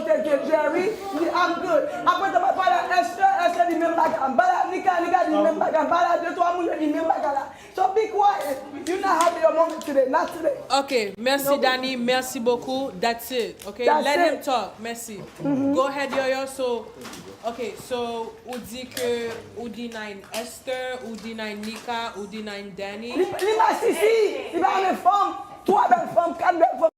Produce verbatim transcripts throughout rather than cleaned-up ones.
Thank you, Jerry. Li, I'm good. Apre, te pale a Esther, Esther di menm bagay. M pale a Nika, Nika di menm bagay. M pale a de twa moun, yo di menm bagay la. So be quiet. You not having your moment today. Not today. Ok, mèsi Dani, mèsi bokou. That's it. Ok, let him talk. Mèsi. Go ahead, Yoyo. So, ok, so ou di ke ou deny Esther, ou deny Nika, ou deny Dani. Li, li masisi, li pa renmen fanm. Twa bèl fanm, kat bèl fanm.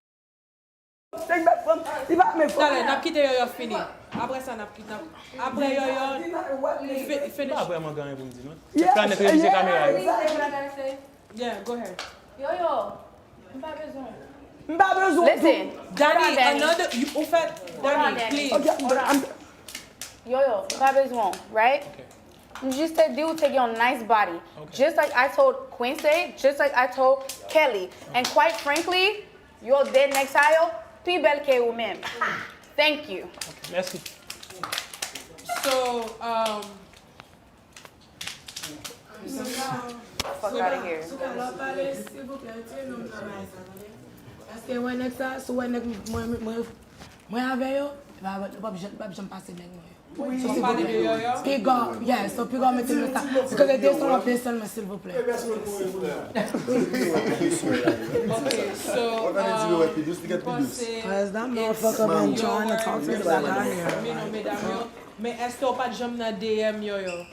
Senk bèl fanm, li pa renmen fanm. Talè, n ap kite Yoyo fini. Apre sa, n ap kite. Apre Yoyo, fi- finish. Pa vrèman gen anyen pou m di, non. Yes, Kanèt revise kamera yo. Yes. Yeah, go ahead. Yoyo, m pa bezwen. M pa bezwen. Listen. Dani, another, ou fè, Dani, please. Ok, I'm done. Yoyo, m pa bezwen, right? M jis te di ou te gen yon nice body. Just like I told Quincy, just like I told Kelly. And quite frankly, yo de nèg sa yo pi bèl ke ou menm. Thank you. Mèsi. So, um, fuck out of here. Souka, lè w pale, silvouplè, retire non m nan bagay sa, tande? Paske wè nèg sa, si w wè nèg mwen, mwen, mwen avè yo, e pa, pa, pa, pa janm pase nèg mwen yo. Wi, ou pale de Yoyo? Piga, yeah, so piga mete nan sa. Because they don't want this on my silvouplè. Ok, so, um, m panse it's Yoyo and Quincy, mi non, medam yo. Men èske w pa t janm nan D M Yoyo?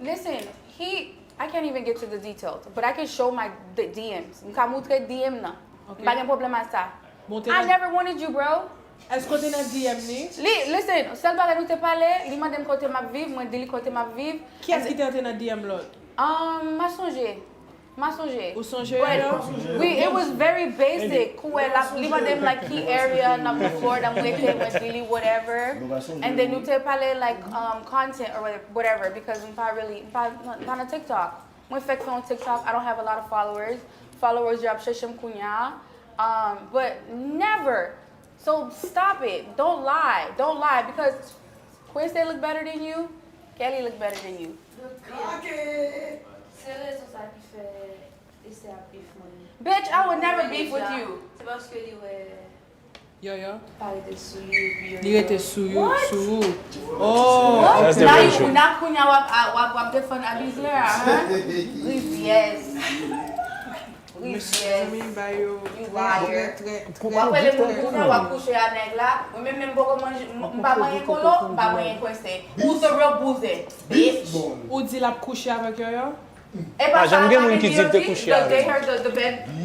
Listen, he, I can't even get to the details, but I can show my the D Ms. M ka moutre D M nan. M pa gen pwoblèm ak sa. Bon, te I nan never wanted you, bro. Èske w te nan D M li? Li, listen, sèl bagay nou te pale, li mande m kote m ap viv, mwen di li kote m ap viv. Kiyès ki te antre nan D M lòt? Um, m a sonje. M a sonje. Ou sonje yo? Wi, it was very basic. Kou wè, l ap, li mande m, like, ki area nan Florida m rete, mwen di li whatever. And then nou te pale, like, um, content or whatever, because m pa really, m pa, m pa nan TikTok. Mwen fèk fè yon TikTok, I don't have a lot of followers. Followers yo ap chèche m kounya. Um, but never. So stop it. Don't lie. Don't lie because Quincy look better than you. Kelly look better than you. Se rezon sa ki fè Esther ap beef mwen. Bitch, I would never beef with you. Se paske li wè Yoyo? Pa rete sou li, epi Yoyo. Li rete sou yo, sou ou. Oh! What? That's the real truth. Now you, now kounya w ap, w ap, w ap defann abizè a, hein? Rizyèz. Rizyèz. You liar. W ap rele moun pou sa, w ap kouche a nèg la. Mwen menm, menm poko manje, m, m pa manyen kolo, m pa manyen kwese. Who's the real bouzen, bitch? Ou di l ap kouche avèk Yoyo? Pa janm gen moun ki di l te kouche avè l.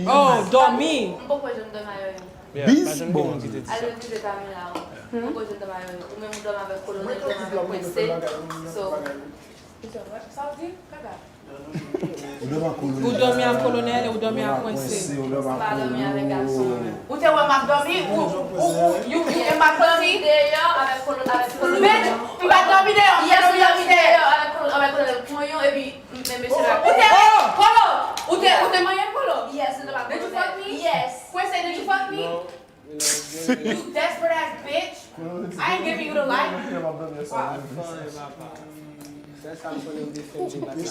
Oh, dòmi. M poko janm dòmi avè l. Yeah, pa janm gen moun ki te di sa. Al mete kamera ou. M poko janm dòmi avè l. Ou menm ou dòmi avèk kolonèl, ou dòmi avèk Quincy. So, sa w di? Kaka. Ou dòmi ak kolonèl, ou dòmi ak Quincy. M pa dòmi avèk gason. Ou te wè m ap dòmi? Ou, ou, ou, you, you in my pussy? Bitch, m pa dòmi deyò, m pa dòmi deyò. Yes, ou dòmi deyò avèk kolonèl, avèk kolonèl Konyon, epi Men mesye la. Ou te, Kolo! Ou te, ou te manyen Kolo? Yes, ou te pa Did you fuck me? Yes. Quincy, did you fuck me? No. You desperate ass bitch. I ain't giving you the life. Sèl sa m konnen m te fè m te bat la.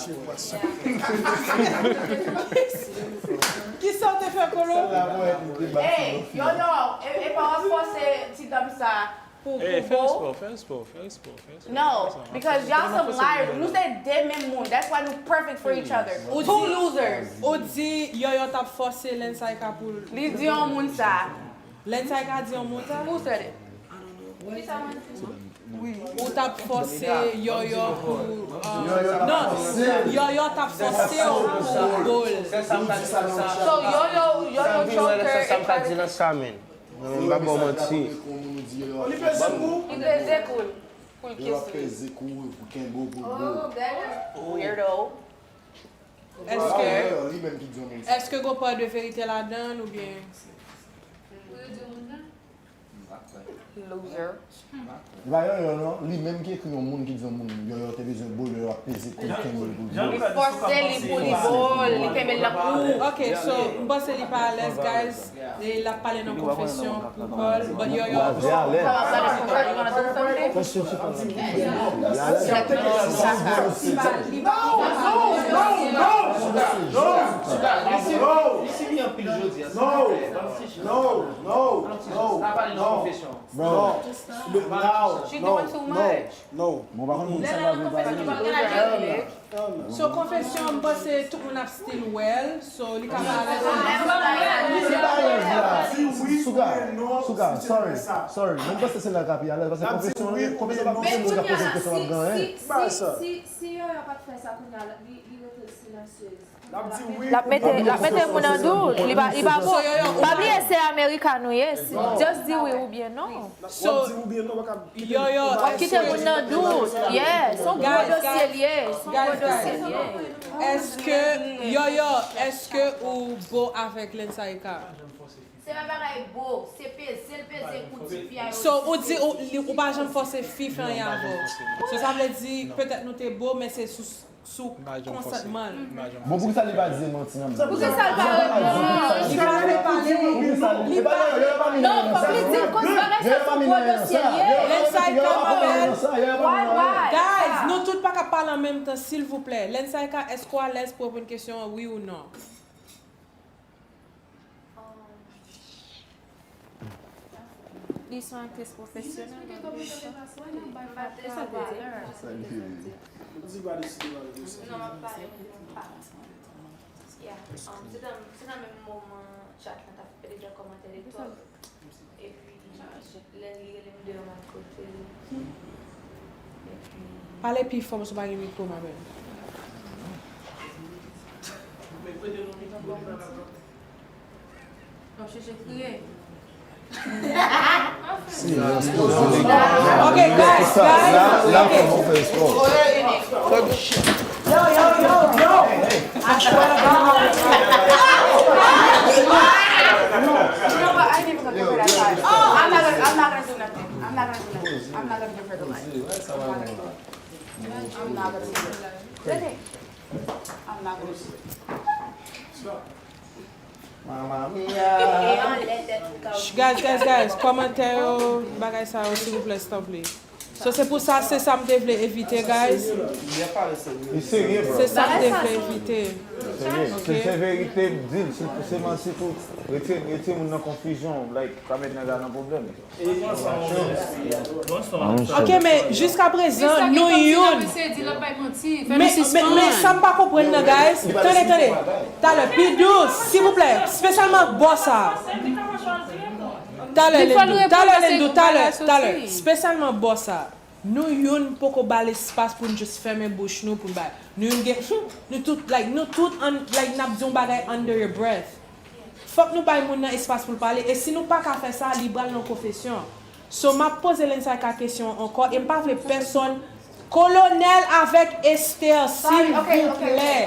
Kisa w te fè, Kolo? Hey, yo, yo, e, e pa w ap fòse ti dam sa. Pou, pou fè yon spò, fè yon spò, fè yon spò, fè yon spò. No, because y'all some liars. Nou se de menm moun. That's why nou perfect for each other. Two losers. Ou di Yoyo t ap fòse Lensayka pou l. Li di yon moun sa. Lensayka di yon moun sa? Who said it? Ou t ap fòse Yoyo pou, uh, non, Yoyo t ap fòse w pou gol. So Yoyo, Yoyo choke her e pa. Mwen menm m pa ba w manti. Li peze kou l pou l kise. Li peze kou l pou kenbe w pou l bo. Weirdo. Èske, èske gon pa de verite ladan l oubyen? Loser. E pa Yoyo non, li menm ki ekri yon moun ki di yon moun Yoyo te bezwen bo l, Yoyo ap peze kou l kenbe l pou l bo l. Li fòse li pou li bo l, li kenbe l nan kou. Ok, so, m panse li pa alèz, guys. E l ap pale nan konfesyon pou Paul, but Yoyo. Sa va pale pou Paul, you wanna do something? Li pa, li pa, li pa. Li sibi anpil jodi a. No, no, no, no, no. Bro, no, no, no, no. Bon, pa konn moun sa va vin pale. So, konfesyon, m panse tout moun ap still well. So, li ka pa alèz. Sugar, Sugar, sorry, sorry. Mwen panse se la k ap pi alèz, paske konfesyon, konfesyon pa konfesyon, moun ka poze kesyon ap ganyen. Si, si, si, si Yoyo pa t fè sa kounye a, li, li rete silansyez. L ap mete, l ap mete moun an dout. Li pa, li pa bon. Pa bliye se America nou ye. Just di wi oubyen non. So, Yoyo, w ap kite moun nan dout. Yeah, se yon gwo dosye l ye. Se yon gwo dosye l ye. Èske, Yoyo, èske ou bo avèk Lensaika? Se pa bagay bo, se peze l peze kou ti fi a yo. So, ou di ou, li, ou pa janm fòse fi fè anyen avè w. So, sa vle di, petèt nou te bo, men se sou, sou konsantman l. Bon, poukisa li pa di manti nan blan? Poukisa l pa reponn? Li pa vle pale. Li pa, non, fòk li di l koz bagay sa sou gwo dosye l ye. Lensaika, my bad. Why, why? Guys, nou tout pa ka pale an menm tan, silvouplè. Lensaika, èske w alèz pou reponn kesyon an, wi ou non? Li se yon aktris pwofesyonèl. Why not bay Fatra valè? Sa li fè. Di pa deside pa deside. Non, m ap pale pou m pa. Yeah, um, se nan, se nan menm moman chat lan t ap fè de kòmantè de twòp. Epi, lè li rele m deyò, m al kote l. Epi, pale pi fò, paske w pa gen mikwo, ma belle. Bon, chèche kriye. Ok, guys, guys. Ok. Yo, yo, yo, yo. You know what? I ain't even gonna give her that side. I'm not gonna, I'm not gonna do nothing. I'm not gonna do nothing. I'm not gonna give her the mic. I'm not gonna do it. I'm not gonna do it. I'm not gonna do it. Mamma mia. Guys, guys, guys, kòmantè yo, bagay sa yo, silvouplè, stanpley. So, se pou sa, se sa m te vle evite, guys. Li serye, bro. Se sa m te vle evite. Serye. Ok? Se, se verite, m di l. Si se manti tou, retire, retire moun nan konfizyon, like, pa met nèg la nan pwoblèm. Ok, men jiskaprezan, nou youn. Men, men, men sa m pa konprann nan, guys. Tande, tande. Talè, pi dous, silvouplè. Espesyalman bò sa. Talè, Lendou, talè, Lendou, talè, talè. Espesyalman bò sa. Nou youn poko ba l espas pou n just fèmen bouch nou, pou n bay. Nou youn gen, nou tout, like, nou tout, an, like, n ap di yon bagay under your breath. Fòk nou bay moun nan espas pou l pale, e si nou pa ka fè sa, li pral nan konfesyon. So, m ap poze Lensaika kesyon an ankò, e m pa vle pèsonn, Kolonèl avèk Esther, silvouplè.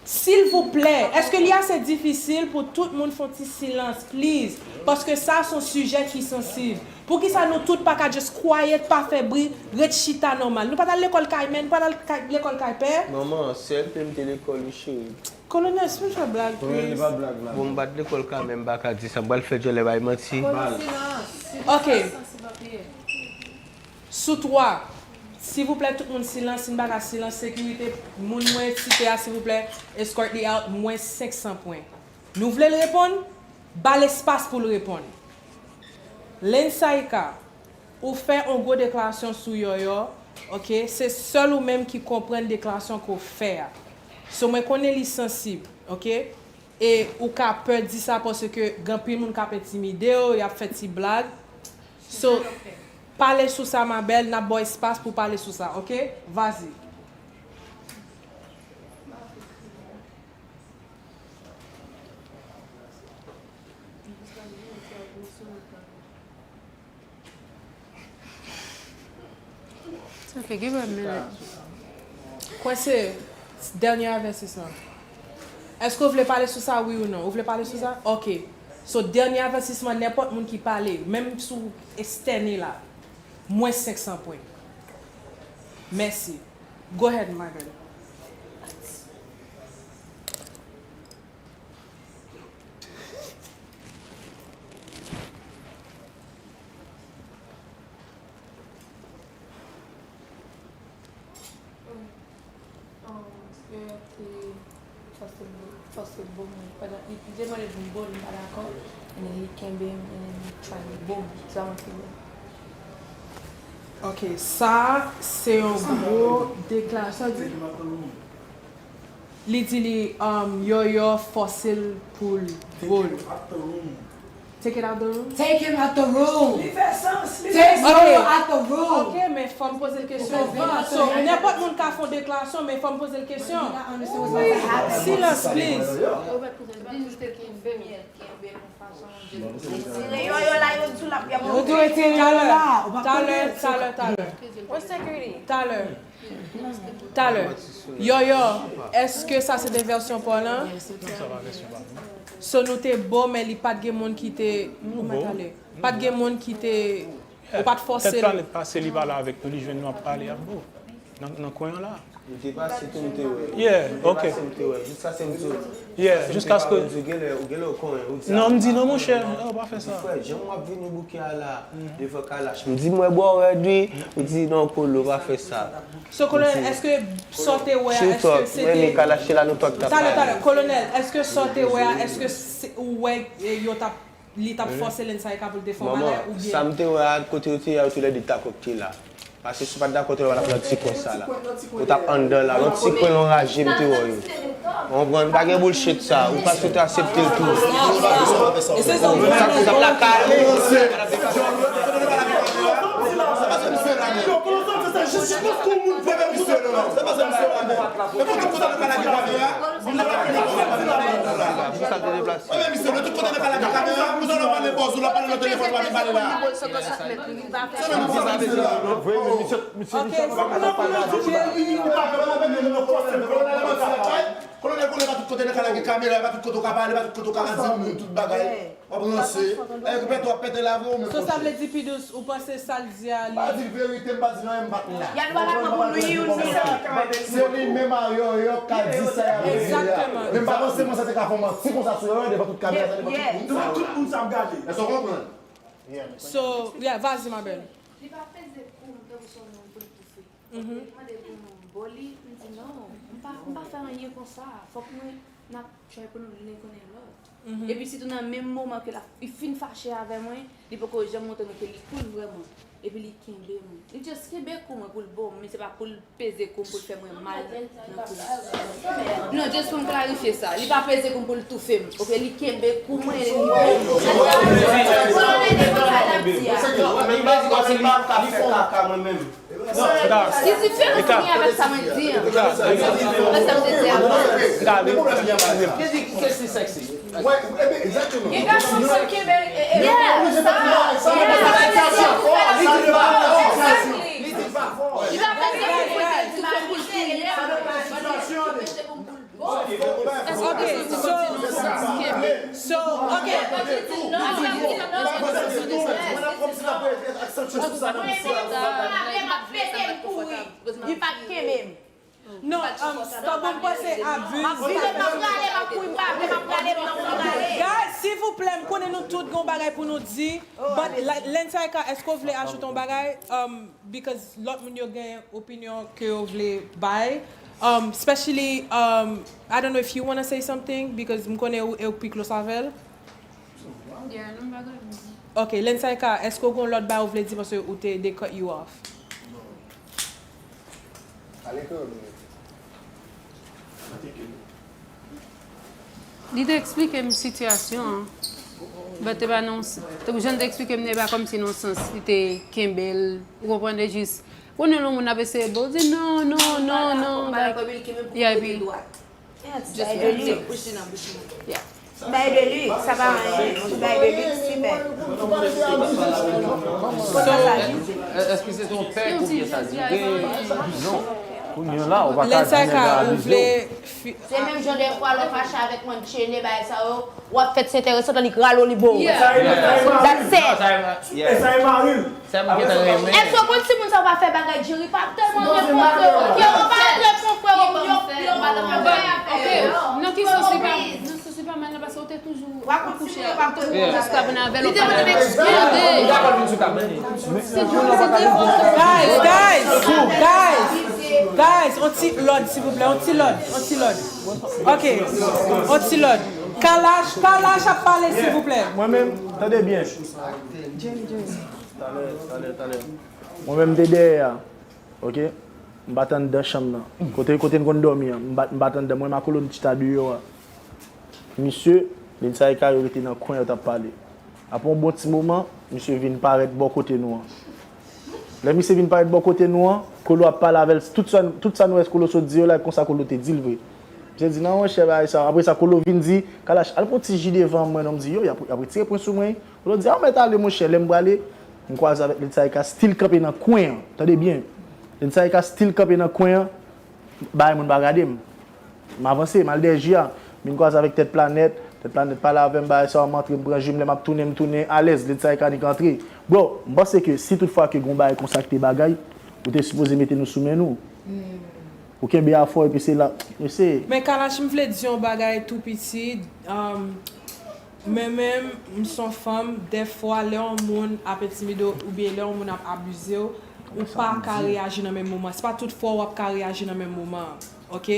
Silvouplè, èske li ase difisil pou tout moun fè yon ti silans, please? Paske sa se yon sijè ki sansib. Poukisa nou tout pa ka just quiet, pa fè bri, ret chita nòmal? Nou pa t al lekòl kay mè, nou pa t al kay, lekòl kay pè? Manman, sèl te m te lekòl, wi, cheri. Kolonèl, si m fè blag, please. Bon, m pa t lekòl kay mè, m pa ka di sa. M pral fè djòlè bay manti. Ok. Sou twa, silvouplè, tout moun silans, si n pa ka silans, sekirite, moun mwen site a, silvouplè, escort li out, mwens senk san pwen. Nou vle l reponn? Ba l espas pou l reponn. Lensaika, ou fè on gwo deklarasyon sou Yòyò, ok? Se sèl ou menm ki konprann deklarasyon ke w fè a. So, mwen konnen li sansib, ok? E ou ka pè di sa paske gen anpil moun k ap entimide w, y ap fè ti blag. So, pale sou sa, ma belle, n ap ba w espas pou pale sou sa, ok? Vas-y. Ok, give her a minute. Kwense, dènye avètisman. Èske w vle pale sou sa, wi ou non? Ou vle pale sou sa? Ok. So, dènye avètisman, nenpòt moun ki pale, menm si w estène la, mwens senk san pwen. Mèsi. Go ahead, my girl. Fòse bo m wi. Pandan li, li te mande pou m bo l, m pa dakò. And then li kenbe m, and then li try li bo m. Sa mwen te wè. Ok, sa se yon gwo deklarasyon. Sa di? Li di li, um, Yòyò fòse l pou l bo l. Take it out the room. Take him out the room. Li fè sans, li fè Take sans. Yòyò out the room. Ok, men fò m poze l kesyon. So, nenpòt moun ka fè yon deklarasyon, men fò m poze l kesyon. Silans, please. Yo dwe retire Yòyò la, yo di w l ap gen Talè, talè, talè, talè. Where's security? Talè. Talè. Yòyò, èske sa se te vèsyon pa w lan? So nou te bo, men li pa t gen moun ki te, ou mèt ale. Pa t gen moun ki te, ou pa t fòse l. Tèt planèt pase, li pale avèk nou, li jwenn nou ap pale ap bo. Nan, nan kwen an la. M te pase tou, m te wè. Yeah, ok. M te pase, m te wè. Jiskaske m di w, Yeah, jiskaske m te pale, m di w genlè, ou genlè w konnen, ou di Non, m di non, monchè, ou pa fè sa. Frè, jan m ap vini bouke a la, devan Kalash. M di m wè bò rèd wi, ou di non, Kolo, pa fè sa. So, Kolonèl, èske sa w te wè a, èske se te Kalash la nou tout t ap pale. Talè, talè, Kolonèl, èske sa w te wè a, èske se, ou wè, e, yo t ap, li t ap fòse Lensayka pou l te fè yon bagay oubyen? Sa m te wè a, kote yo te ye a, yo toulède t ap kote la. Paske si w pa t dakò, te wè w t ap nan ti kwen sa la. Ou t ap anndan la, nan ti kwen lanraje m te wè w yo. Ou konprann? Pa gen bullshit sa, ou pa sot aksepte l tou. Sa k fè sa lakay. Jis sa te deplase. Kolonèl, kolonèl, pa tout kote nan kay la gen kamera, pa tout kote w ka pale, pa tout kote w ka di moun tout bagay. W ap ranse. Lè repete, w ap pete la vre, ou menm. So, sa vle di, Pidous, ou panse sa l di a, li. M pa di verite, m pa di anyen, m pa t la. Y a dwa la pran pou Louis Unique. Se li menm a Yòyò k ka di sa y ap di a. Egzakteman. Men m pa panse mwen sa te ka fè yon manti konsa sou Yòyò devan tout kamera sa, devan tout moun sa yo la. Tout moun sa ap gade. Èske w konprann? So, yeah, vas-y, ma belle. Li pa peze kou m tankou se yon moun pou l toufe. Li mande pou m bo li, m di non, m pa, m pa fè anyen konsa. Fòk mwen, n ap try pou nou youn konnen lòt. Epi sitou nan menm moman ke l ap, li fin fache avè mwen, li poko janm montre mwen ke li cool vrèman. Epi li kenbe mwen. Li just kenbe kou mwen pou l bo m, men se pa pou l peze kou m pou l fè mwen mal nan kou m. Non, just pou m klarifye sa. Li pa peze kou m pou l toufe m. Ok, li kenbe kou mwen, li bo m. Li di fè m fini avèk sa mwen di an. Avèk sa m te di avan. Li di ke se sexy. Gen gason k ap kenbe, e, e, sa, sa, sa, li di pa fò, li di pa fò. Li pa fè sa pou l di fè pou l touye a. Ok, so, so, ok. Li pa kenbe m. Non, um, Stanbou, m panse Abuz. M ap vire, m ap prale, m ap kouri, m pa vle, m ap prale, m ap prale. Guys, silvouplè, m konnen nou tout gen yon bagay pou nou di, but, like, Lensayka, èske w vle ajoute yon bagay? Um, because lòt moun yo gen opinyon ke yo vle bay. Um, especially, um, I don't know if you wanna say something, because m konnen ou, e ou k pi close avè l. Yeah, non, m pa gen anyen pou m di. Ok, Lensayka, èske w gen yon lòt bagay ou vle di paske ou te, they cut you off? Li te eksplike m sitiyasyon an. But te pa nan, te, jan l te eksplike m, e pa kòmsi nan sans li te kenbe l, ou konprann, e jis, konnen lè yon moun ap eseye bo, ou di non, non, non, non, like, yeah, epi Bay de li. Bay de li, sa pa anyen. Bay de li, sipè. Konsa sa di. Èske se te yon pèk oubyen sa dire? Non. Kounye a la, ou pa ka di nèg la abize w. Se menm jan dèfwa lè w fache avèk mwen, tchele, bagay sa yo, w ap fè ti enteresan, tandiske rale w li bo w. That's it. E sa e mari l. Sa m gentan renmen. Èske w konn si moun sa yo pa fè bagay, Jerry pa tèlman renmen frè w. Jerry pa renmen frè w, yo, yo pa renmen frè w. Ok, nan ki sans li pa, nan sans li pa mal nan, paske w te toujou kouche avè l, w te toujou stab nan avè l, w pa t ap eksplike. Guys, guys, guys. Guys, on ti lòd, silvouplè, on ti lòd, on ti lòd. Ok, on ti lòd. Kalash, Kalash ap pale, silvouplè. Mwen menm, tande byen. Talè, talè, talè. Mwen menm, m te dèyè a. Ok? M pa t anndan chanm nan. Kote, kote n konn dòmi an, m pa, m pa t anndan. Mwen, m a Kolo, n chita deyò a. Misye, Lensayka yo rete nan kwen yo t ap pale. Apre yon bon ti moman, misye vin parèt bò kote nou an. Lè misye vin parèt bò kote nou an, Kolo ap pale avè l, tout sa, tout sa nou wè Kolo sot di yo la, e konsa Kolo te di l vre. Misye di, "Non, monchè, bagay sa." Apre sa, Kolo vin di, "Kalash, al pran ti ji devan mwen non." M di, "Yo, y ap, y ap retire pwen sou mwen." Kolo di, "A, w mèt ale, monchè, lè m prale." M kwaze avèk Lensayka, still kanpe nan kwen an. Tande byen. Lensayka still kanpe nan kwen an. Bagay moun pa gade m. M avanse, m al dèyè ji a. M vin kwaze avèk Tèt Planèt. Tèt Planèt pale avè m, bagay sa yo, m antre, m pran ji m, lè m ap tounen, m tounen alèz, Lensayka nik antre. Bro, m panse ke si tout fwa ke gon bagay konsa ki te bagay, ou te sipoze mete nou sou men nou. Ou kenbe afè w epi se la, mesye. Men Kalash, m vle di yon bagay tou piti. Um, mwen menm, m se yon fanm, dèfwa, lè yon moun ap entimide w oubyen lè yon moun ap abize w, ou pa ka reyaji nan menm moman. Se pa tout fwa w ap ka reyaji nan menm moman an, ok?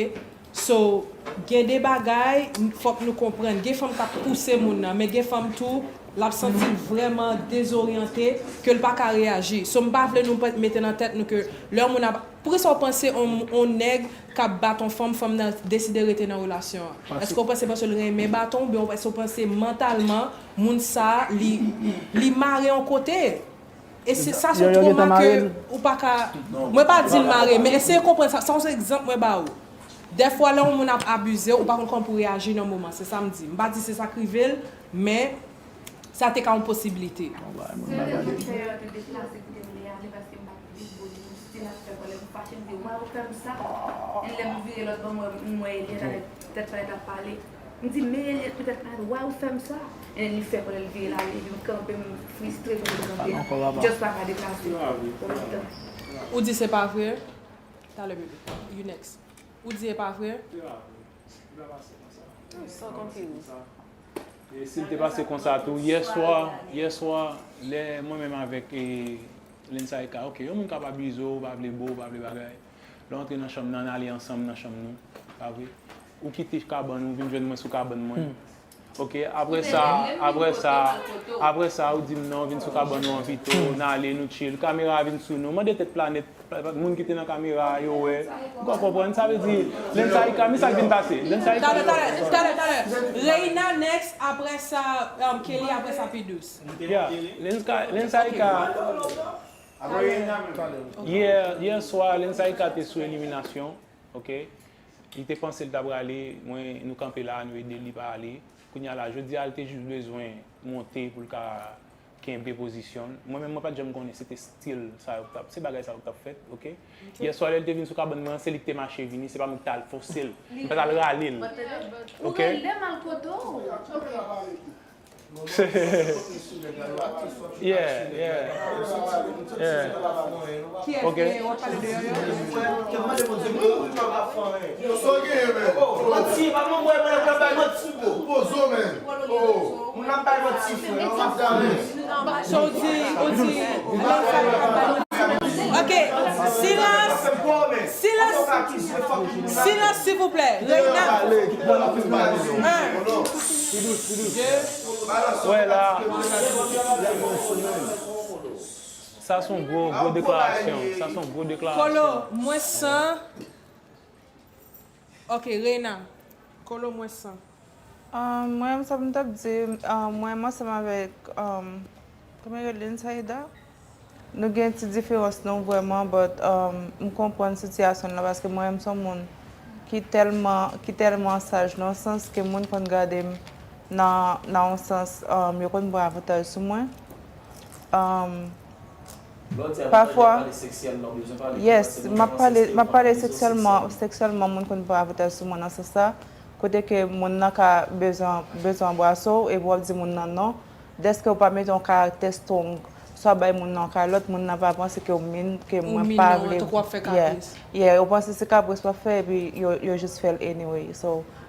So, gen de bagay, fòk nou konprann. Gen fanm k ap pouse moun nan, men gen fanm tou, l ap santi l vrèman dezoryante, ke l pa ka reyaji. So, m pa vle nou mete nan tèt nou ke lè yon moun ap, poukisa w panse on, on nèg k ap bat on fanm, fanm nan deside rete nan relasyon an? Èske w panse paske l renmen bat on, oubyen èske w panse mantalman, moun sa, li, li mare yon kote? E se sa se yon twoma ke ou pa ka. Mwen pa di l mare, men eseye konprann sa. Sa se egzanp mwen ba ou. Dèfwa, lè yon moun ap abize w, ou pa konn kòman pou w reyaji nan moman. Se sa m di. M pa di se sa k rive l, men sa te ka yon posiblite. Se te moun fè yo te deplase kote m te ale paske m pa t vle bo li. M still ap fè kòlè, m fache, m di, "Why ou fè m sa?" And lè m vire lòt bò, m wè, m wè Eliane avèk Tèt Planèt ap pale. M di, "Men Eliane, petèt Planèt, why ou fè m sa?" And then li fè kòlè, l vire l ale, epi m kanpe, m fristre, m kanpe. Just pa ka deplase. Ou di se pa vre? Talè, bebe. You next. Ou di e pa vre? E si l te pase konsa tou, yèswa, yèswa, lè mwen menm avèk e, Lensayka, ok, yon moun ka pa bizo, pa vle bo, pa vle bagay. Lè w antre nan chanm nan, n ale ansanm nan chanm nou, pa vre? Ou kite kabann ou, vin jwenn mwen sou kabann mwen. Ok, apre sa, apre sa, apre sa, ou di m non, vin sou kabann ou an pito, n ale, nou chill. Kamera a vin sou nou. Mande Tèt Planèt, moun ki te nan kamera a, yo wè. Ou ka konprann, sa vle di, Lensayka, men sa k vin pase. Lensayka. Talè, talè, talè, talè. Reina next, apre sa, um, Kelly, apre sa, P Dous. Yeah, Lensayka. Yè, yè swa, Lensayka te sou eliminasyon, ok? Li te panse l ta prale, mwen, nou kanpe la, nou ede l, li pa ale. Kounye a la, jodi a, li te jis bezwen monte pou l ka kenbe pozisyon l. Mwen menm, mwen pa t janm konnen se te stil sa yo k t ap, se bagay sa yo k t ap fèt, ok? Yè swa, lè l te vin sou kabann mwen an, se li ki te mache vini, se pa mwen ki t al fòse l. Mwen pa t al rale l. Ok? Ou rele m al kote w. Yeah, yeah. Yeah. Ok. Manti, pa mwen, mwen, mwen, mwen, mwen, manti, bro. Pozo, men. Oh. Moun ap bay manti, frè. Sa w di, ou di, ok, silans, silans, silans, silvouplè, Reina. Wè la. Sa se yon gwo, gwo deklarasyon. Sa se yon gwo deklarasyon. Kolo, mwen san. Ok, Reina. Kolo, mwen san. Mwen, sa m t ap di, mwen, m ansanm avèk, kòman yo rele l, Saida? Nou gen ti diferans nou vrèman, but m konprann sitiyasyon l lan, paske mwen, m se yon moun ki tèlman, ki tèlman saj, nan sans ke moun konn gade m nan, nan yon sans, yo konn pran avantaj sou mwen. Pafwa, yes, m ap pale, m ap pale seksyèlman, seksyèlman, moun konn pran avantaj sou mwen nan sans sa. Kote ke moun nan ka bezwen, bezwen anbrase w, epi w ap di moun nan non. Dèske w pa mete yon karaktè strong, swa bay moun nan yon kalòt, moun nan va panse ke w mean, ke mwen pa vle. Yeah, yeah, yo panse se kapris w ap fè, epi yo, yo jis fè l anyway. So,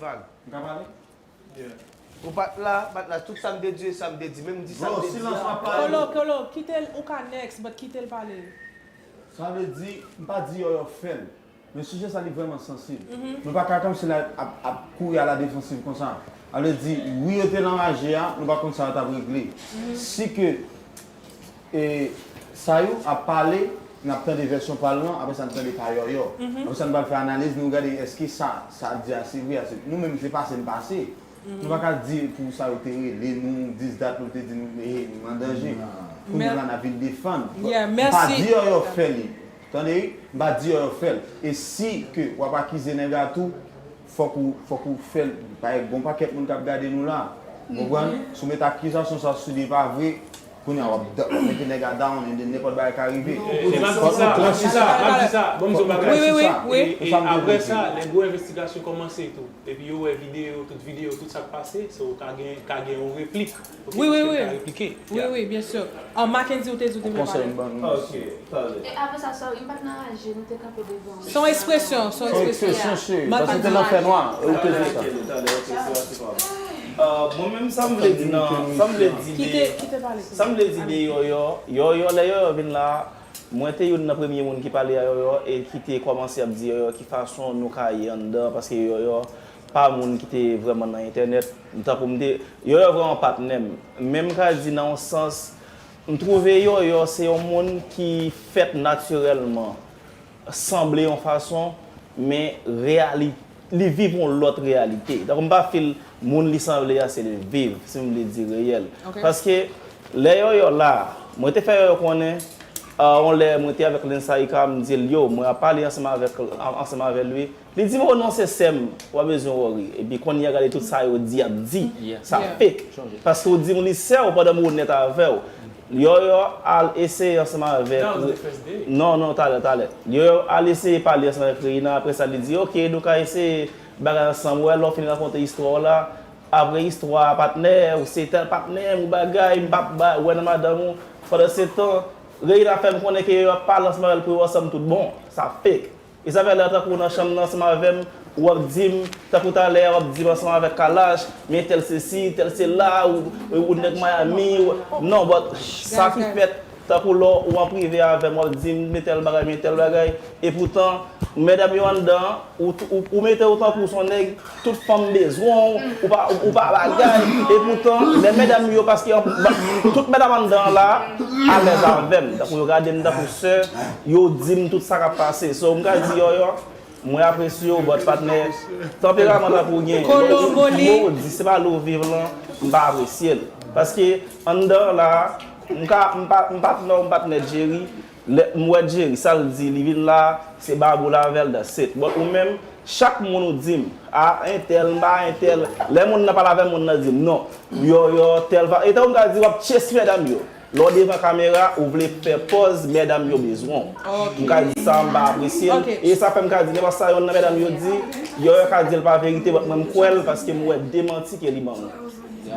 vag. M ka pale? Ou pa t la, pa t la, tout sa m te di, e sa m te di, menm di sa m te di a. Silans m ap pale. Kolo, Kolo, kite l, ou ka next, but kite l pale. Sa vle di, m pa di Yòyò fè l. Men sijè sa li vrèman sansib. Nou pa ka kòmsi la ap, ap kouri a la defansiv konsa. Sa vle di, wi yo te nan raje a, nou pa konn sa yo t ap regle. Si ke e, sa yo ap pale, n ap tande vèsyon pa l lan, apre sa n tande pa Yòyò. Apre sa n pral fè analiz, nou gade èske sa, sa di a se vre, a se, nou menm se pase n pase. Nou pa ka di pou sa yo te rele nou, dis dat nou te di nou, e, nou an danje. Kounye a la n ap vin defann. M pa di Yòyò fè li. Tande, m pa di Yòyò fè l. E si ke w ap akize nèg la tou, fòk ou, fòk ou fè l. Paske gon pakèt moun k ap gade nou la. Ou konprann? Si w met akizasyon sa sou li e pa vre, kounye a w ap da- w ap mete nèg la down, and then nenpòt bagay ka rive. E, m ap di sa, m ap di sa, m ap di sa. Bon, m di yon bagay. Wi, wi, wi. E, e apre sa, lè gwo envestigasyon kòmanse tou, epi yo wè videyo, tout videyo, tout sa k pase, so ka gen, ka gen yon replik. Wi, wi, wi. Ka replike. Wi, wi, byen si. Ah, Mackendy, ou te di ou te vle pale. Konsèy m ban nou. E apre sa, sorry, m pa t nan raje, nou te kanpe devan. Se yon ekspresyon, se yon Se yon ekspresyon. ekspresyon, cheri. Paske se te nan fè nwa, ou te di sa. Mwen menm, sa m vle di nan, sa m vle di Kite, de, kite pale. Sa m vle di de Yòyò, Yòyò, lè Yòyò vin la, mwen te youn nan premye moun ki pale a Yòyò e ki te kòmanse ap di Yòyò ki fason nou ka ye anndan, paske Yòyò pa moun ki te vrèman nan entènèt, tankou m te, Yòyò vrèman patnè m. Men m ka di nan yon sans, m twouve Yòyò se yon moun ki fèt natirèlman sanble yon fason, men reyali, li viv yon lòt reyalite. Tankou m pa feel moun li sanble a se li viv, si m vle di reyèl. Paske lè Yòyò la, mwen te fè Yòyò konnen, yon lè mwen te avèk Lensaika, m di l, yo, mwen ap pale ansanm avèk, ansanm avè l wi. Li di m, o non, se sè m, ou pa bezwen worry. Epi kounye a gade tout sa yo di ap di. Sa fake. Paske w di m li sè w pandan m onèt avè w. Yòyò al eseye ansanm avèk. Non, non, talè, talè. Yòyò al eseye pale ansanm avèk Reina, apre sa li di, oke, nou ka eseye bagay ansanm, wè, lè w fin rakonte istwa w la, apre istwa a, patnè, ou se tèl patnè m, ou bagay, m p ap ba, wè nan madanm ou. Pandan se tan, Reina fè m konnen ke Yòyò ap pale ansanm avè l pou yo ansanm tout bon. Sa fake. E sa fè lè tankou w nan chanm nan ansanm avè m, W ap di m, tankou talè, w ap di m ansanm avèk Kalash, men tèl sesi, tèl sela, ou, ou nèg Miami, ou, non, but sa ki fèt, tankou lè w an prive avè m, w ap di m, men tèl bagay, men tèl bagay, epoutan, medam yo anndan an, ou, ou, ou mete w tankou s on nèg, tout fanm bezwen w, ou pa, ou pa bagay, epoutan, lè medam yo, paske an, ba, tout medam anndan an la, alèz avè m, tankou yo gade m tankou sè, yo di m tout sa k ap pase, so, m ka di, Yòyò, mwen apresye w, but patnè, tanperaman tankou w gen, Kolo, Moli. Modi, se pa lè w viv lan, m pa apresye l. Paske anndan la, m ka, m pa, m patnè w, m patnè Jerry, lè m wè Jerry, sa l di, li vin la, se babou l avè l, that's it. But ou menm, chak moun ou di m, a, entèl, m pa entèl, lè moun nan pale avè m, moun nan di m, non, Yòyò, tèl va, e tankou m ka di, w ap chase medam yo. Lè w devan kamera, ou vle fè pòz medam yo bezwen w. M ka di sa, m pa apresye l. E sa fè m ka di, nenpòt sa yonn nan medam yo di, Yòyò ka di l pa verite, but mwen m kwè l paske m wè demanti ke li ban mwen.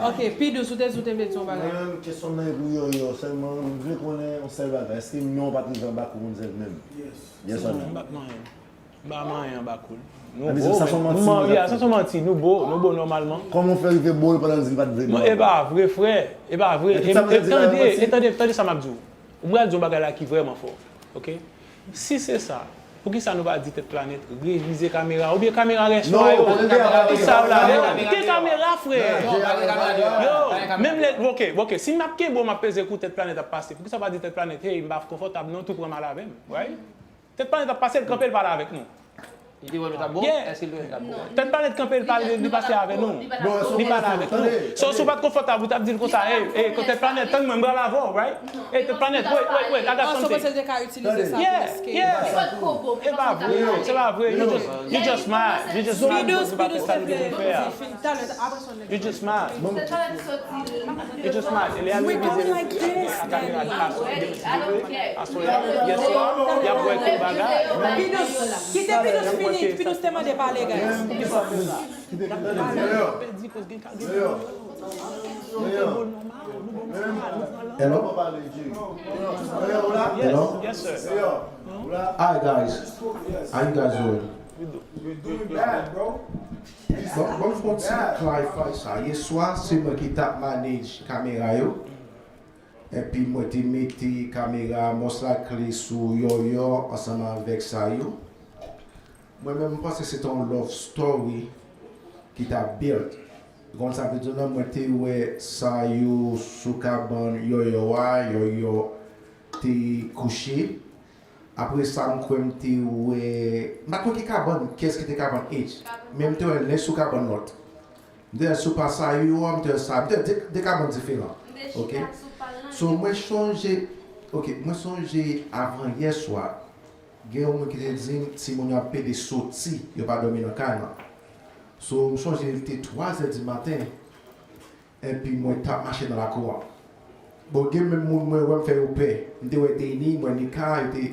Ok, P Douce, ou te di w te vle di yon bagay. Mwen menm, kesyon m nan e pou Yòyò sèlman, m vle konnen yon sèl bagay, èske non w pa t rive anba kou moun sèl menm? Yes or no? M pa t manyen. M pa manyen anba kou l. Nou bo, men nou marye a, sa se yon manti, nou bo, nou bo nòmalman. Kòman w fè rive bo l pandan l di l pa t vle bo avè w? E pa vre, frè, e pa vre. E tande, e tande, tande sa m ap di w. M pral di yon bagay la ki vrèman fò. Ok? Si se sa, poukisa nou pa di Tèt Planèt revize kamera oubyen kamera rèswa yo? Ki sa w la? Yo, gen kamera, frè! Yo, menm lè, ok, ok, si m ap kenbe w, m ap peze kou Tèt Planèt ap pase, poukisa w pa di Tèt Planèt, hey, m pa konfòtab non, tou pran m al avè m, right? Tèt Planèt ap pase, l kanpe, l pale avèk nou. Li te wè nou t ap bon? Èske l te wè nou t ap bon? Tèt Planèt kanpe, l pale, li pase avè nou. Li pale avèk nou. So, si w pa t konfòtab, ou t ap di l konsa, hey, hey, Tèt Planèt, tann mwen, m pral avè w, right? Hey, Tèt Planèt, wait, wait, wait, I got something. Yeah, yeah. E pa vre, se pa vre. You just, you just mad. You just mad because ou pa fè sa nou te vin fè a. You just mad. You just mad. E lè a revize a kamera di aswè, aswè, yèswa, y ap wè tout bagay. Kite P Douce fini, P Douce te mande pale, guys. Poukisa w fè sa? N ap pale, n ap pèdi koz gen ka gen moun yo. Nou fè bo nòmal, nou bo nòmal, nou pran lanmò. Hello? Hello? Yes, yes, sir. Hi, guys. How you guys doing? Bon, bon, m fè yon ti clarify sa. Yèswa, se mwen ki t ap manage kamera yo. Epi mwen te mete kamera Mons Lakle sou Yòyò ansanm avèk Sayou. Mwen menm, m panse se te yon love story ki t ap build. Ou konn sa m vle di w nan? Mwen te wè Sayou sou kabann Yòyò a, Yòyò te kouche. Apre sa, m kwè m te wè, m pa t konn ki kabann, kiyès ki te kabann H. Men m te wè Lens sou kabann lòt. M te wè sou pa Sayou an, m te wè sa, m te wè de, de kabann diferan. Ok. So, mwen chonje, ok, mwen chonje avan yè swa, gen yon moun ki te di m, timoun yo ap pede soti, yo pa dòmi nan kay lan. So, m chonje li te twa zè di maten. Epi mwen t ap mache nan lakou an. Bon, gen menm moun mwen wè m fè yo pè. M te wè Deni, m wè Nika, yo te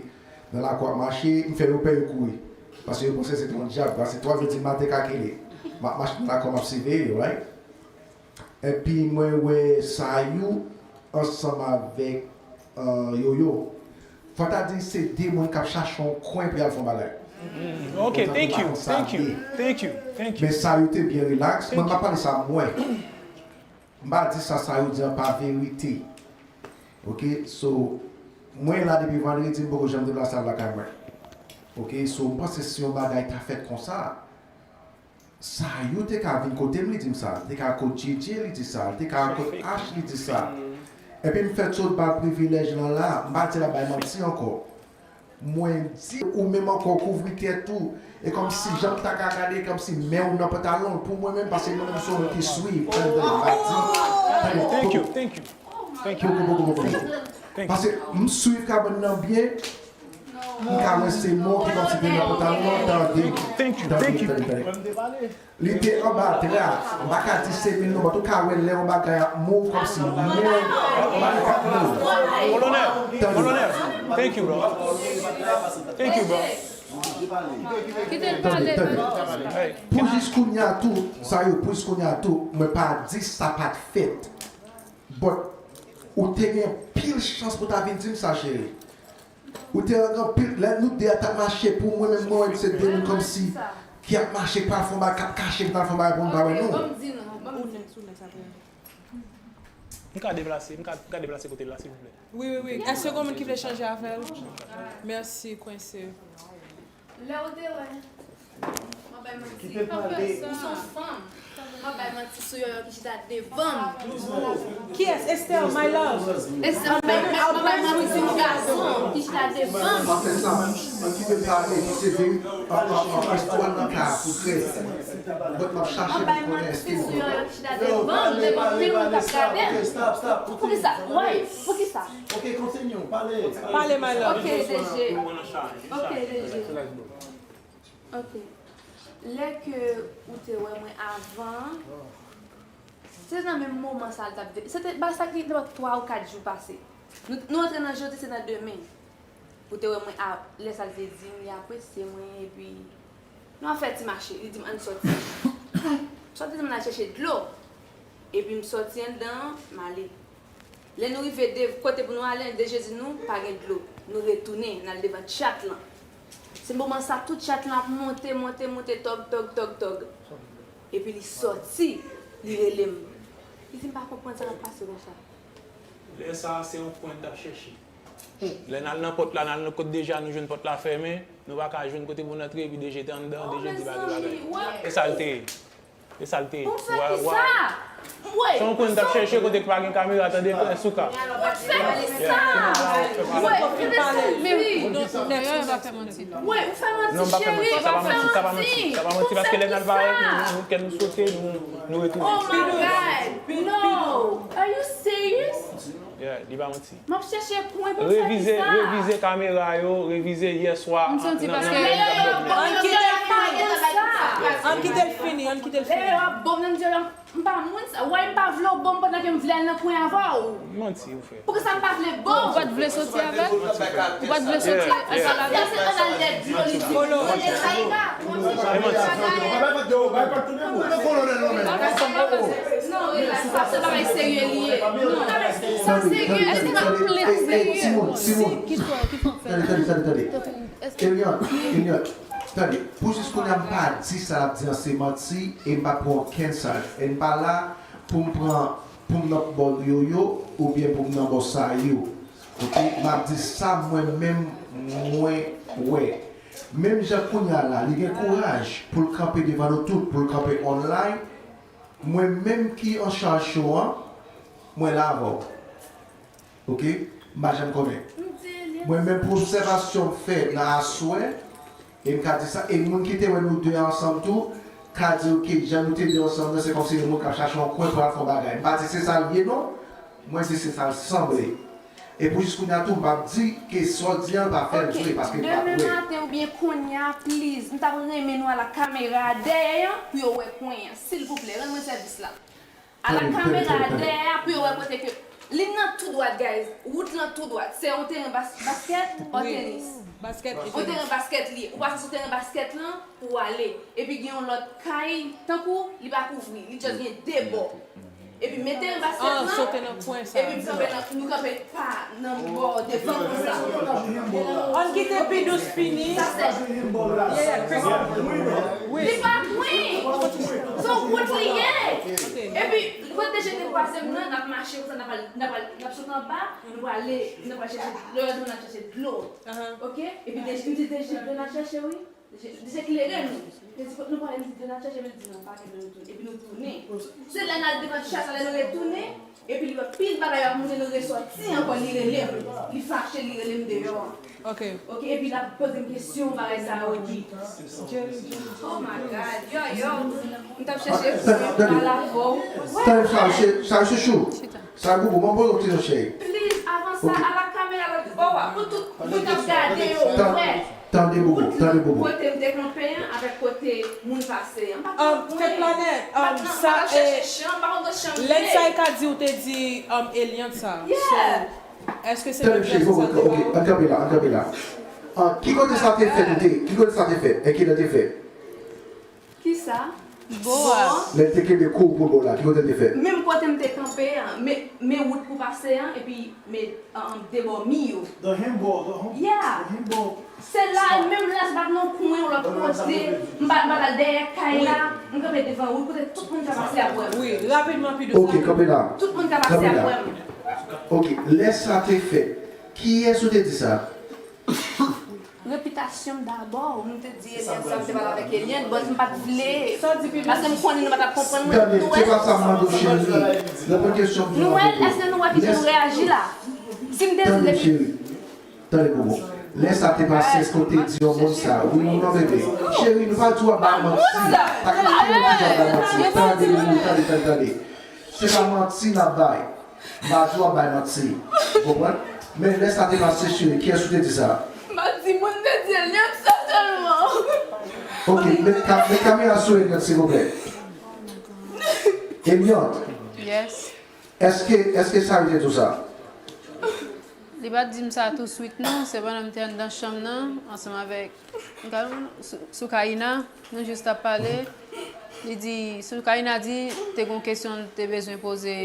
nan lakou ap mache, m fè yo pè, yo kouri. Paske yo panse se te yon dyab, paske twa zè di maten kakele. M ap mache nan lakou an, m ap siveye yo, right? Epi mwen wè Sayou ansanm avèk Yoyo. Fò ta di se de moun k ap chache yon kwen pou y al fè yon bagay. Ok, thank you, thank you, thank you, thank you. Men Sayou te byen relax. Mwen, m ap pale sa mwen. M pa di sa Sayou di an pa verite. Ok, so, mwen la depi vandredi, m poko janm deplase al lakay mwen. Ok, so, m panse si yon bagay ta fèt konsa, Sayou te ka vin kote m, li di m sa. Li te ka kot Djedje, li di sa. Li te ka kot Ash, li di sa. Epi m fèt sot ba l privilèj lan la, m pa di l ap bay manti ankò. Mwen di, ou menm ankò kouvri tèt ou. E kòmsi jan m ta ka gade, kòmsi men w nan pantalon l pou mwen menm, paske mwen menm se yon moun ki swiv. Tande, tande, m pa di. Tande, thank you, thank you. Thank you. Poko, poko, poko. Paske m swiv kabann nan byen, m ka wè se men w ki kòmsi te nan pantalon an, tande. Thank you, thank you, thank you. Li te anba dra, m pa ka di se men l non, but ou ka wè lè yon bagay ap move kòmsi men yon bagay k ap move. Kolonèl, Kolonèl, thank you, bro. Thank you, bro. Tande, tande. Pou jis kounye a tou, Sayou, pou jis kounye a tou, mwen pa di sa pa t fèt. But, ou te gen anpil chans pou w ta vin di m sa, cheri. Ou te gen anpil, lè nou de a t ap mache, pou mwen menm, mwen wè se de moun kòmsi ki ap mache, k pral fè yon bagay, k ap kache, k pral fè yon bagay pou nou pa wè nou. Ban m di nou, ban m di nou. M ka deplase, m ka, m ka deplase kote l la, silvouplè? Wi, wi, wi. Èske gen moun ki vle chanje avè l? Mèsi, Kwense. Lè ou te wè, m ap bay manti, ou se yon fanm. M ap bay manti sou yòyò ki chita devan m. Kiyès? Esther, my love. Esther, m ap bay manti sou yon gason ki chita devan m. Anfèt sa, ann kite m pale, si se vre, anfèt, istwa nan ka pou trè. Mwen, m ap chache pou konnen èske Sou yòyò ki chita devan m, devan pil moun k ap gade m. Poukisa? Why? Poukisa? Ok, continue, pale. Pale, my love. Ok, DG. Ok, DG. Ok. Lè ke ou te wè mwen avan, se nan menm moman sa l t ap de. Se te ba sa ki te twa ou kat jou pase. Nou, nou antre nan jodi, se nan demen. Ou te wè mwen a, lè sa l te di m, li apresye mwen, epi nou ap fè ti mache. Li di m ann sòti. Sòti, di m ann al chèche dlo. Epi m sòti anndan an, m ale. Lè nou rive de kote pou nou ale, DG di nou pa gen dlo. Nou retounen, n al devan tchat lan. Se moman sa tout tchat lan ap monte, monte, monte, tòg, tòg, tòg, tòg. Epi li sòti, li rele m. Li di m pa konprann sa k ap pase konsa. Lè sa a, se yon kwen n t ap chèche. Lè n al nan pòt la, n al nan kot DG a, nou jwenn pòt la fèmen, nou pa ka jwenn kote pou n antre, epi DG te anndan, DG di pa gen bagay. E sa l te ye. E sa l te ye. Ou fè kisa? Se yon kwen n t ap chèche kote k pa gen kamera, tande, Prince, ou ka. Ou fè kisa? Wey, ou fè manti. Wey, ou fè manti, cheri, ou fè manti. Ou fè kisa? Sa pa manti, paske lè n al parèt, nou, nou, kè nou sote, nou, nou retounen. Oh my God! No! Are you serious? Yeah, li pa manti. M ap chèche kwen pou m fè kisa? Revize kamera yo, revize yè swa. M santi paske. Ann kite l fini. Ann kite l fini, ann kite l fini. Lè yo ap ban m nan dyòl la, m pa moun sa. Why m pa vle w ban m pandan ke m vle al nan kwen avè w? Manti ou fè. Poukisa m pa vle ban w? Ou pa t vle soti avè l? Ou pa t vle soti avè l? Sa se ann al dèyè dlo li di. Kolonèl Taïga. E manti. Non, relax, sa se bagay serye li ye. Non, sa serye. Èske w ap plezi? Timoun, timoun. Tande, tande, tande, tande. Eliante, Eliante, tande. Pou jis kounye a m pa di sa l ap di an se manti e m pa pran okenn sa. E m pa la pou m pran, pou m nan bò Yoyo oubyen pou m nan bò Sayou. Ok, m ap di sa mwen menm mwen wè. Menm jan kounye a la, li gen kouraj pou l kanpe devan nou tout, pou l kanpe online. Mwen menm ki an chaj show an, mwen la avè w. Ok? M pa janm konnen. Mwen menm pou obsèvasyon m fè nan aswè, e m ka di sa, e moun ki te wè nou de ansanm tou, ka di w ke jan nou te de ansanm nan, se kòmsi yon moun k ap chache yon kwen pou al fè yon bagay. M pa di se sa l ye non, mwen di se sa l sanble. E pou jis kounye a tou, m p ap di ke sa w di an pa fè l vre, paske m p ap wè. Demen maten oubyen kounye a, please, m t ap renmen nou al ak kamera a dèyè an pou yo wè kwen an. Silvouplè, rann mwen sèvis la. Al ak kamera a dèyè a pou yo wè kote ke. Li nan tou dwat, guys. Wout lan tou dwat. Se yon teren bas, baskèt, or tenis. Baskèt e Yon teren baskèt li ye. Ou pase sou teren baskèt lan, ou ale. Epi gen yon lòt kay, tankou li pa kouvri, li just gen de bò. Epi men teren baskèt Ah, lan, sote nan kwen sa. Epi m kanpe nan, nou kanpe pa nan bò devan konsa. Ann kite pi dous fini. Sa se, Yeah, yeah, Chris. Wi. Li pa kwen. Se yon wout li ye. Epi, kote jete kwazem nan, n ap mache konsa, n ap al, n ap al, n ap sot anba, nou prale, nou pral chèche, lè nou al chèche dlo. Ahan. Ok? Epi, deje, m di deje, dlo n al chèche, wi. Deje, deje klere nou. Li di, kot nou prale, m di, dlo n al chèche, men l di, non, pa gen dlo, nou tounen. Epi, nou tounen. Se lè n al devan chas la, lè nou retounen, epi li wè pil bagay ap moute, nou resòti ankò, li rele m. Li fache, li rele m deyò. Ok. Ok, epi l ap poze m kesyon, bagay sa yo, epi. Oh my God, yo, yo. M t ap chèche pou m pale avè w. Tande, Chal, Chal, Chouchou. Chal, Boubou, mwen poze w kesyon, cheri. Please, avan sa, al ak kamera lòt bò a. Pou tout moun k ap gade yo wè. Tande, Boubou, tande, Boubou. Kote m te kanpe an, avèk kote moun pase an. M pa t nan kwen. Fè planèt, M pa t nan, m pa t ap chèche chan, m pa konn kot chan m ye. Lèd sa e ka di ou te di um, Eliante sa. Yeah. So, èske se Tande, menm cheri, pèsòn Boubou, sa te ok, wè? Ann kanpe la, ann kanpe la. Ah, ki kote sa te fèt, ou te? Ki kote sa te fèt? E kilè te fèt? Kisa? Bo a. Lè l te kenbe kou pou l bo la, ki kote l te fè? Menm kote m te kanpe an, men, men wout pou pase an, epi men um, de bò mi yo. The handball, the home, Yeah. the handball. Se la, menm lè se bat nan kwen yon lòt kote, m pa m pa al dèyè kay la, m kanpe devan wout kote tout moun ka pase ap wè m. Wi, rapidman pi Ok, dousan. Kanpe la. Tout moun ka pase ap wè m. Ok, lè sa te fèt, kiyès ou te di sa? Repitasyon m dabò, m te di Eliane sa, m te pale avèk Eliane, but m pa t vle. Paske m konnen nou pa t ap konprann mwen. Tande, se pa sa m mande w, cheri. Reponn kesyon m. Nou wè, èske nou wè kijan nou reyaji la? Si m te di Tande, depi. Cheri. Tande pou bon. Lè sa te pase, èske w te di yon moun sa? Wi ou non, bebe? Cheri, nou pa di w ap bay manti. Pa kite nou di w ap bay manti. Tande, tande, tande, tande. Se pa manti n ap bay. M pa di w ap bay manti. Ou konprann? Men lè sa te pase, cheri, kiyès ou te di sa? M pa di moun, m te di Eliane sa sèlman. Ok, met ka- met kamera sou Eliante, silvouplè. Eliante, Yes. Èske, èske Sayou te di w sa? Li pa t di m sa touswit non, se pandan m te anndan chanm nan, ansanm avèk, m ka rele l, Sou- Soukaina, nou jis t ap pale. Li di, Soukaina di, te gen yon kesyon l te bezwen poze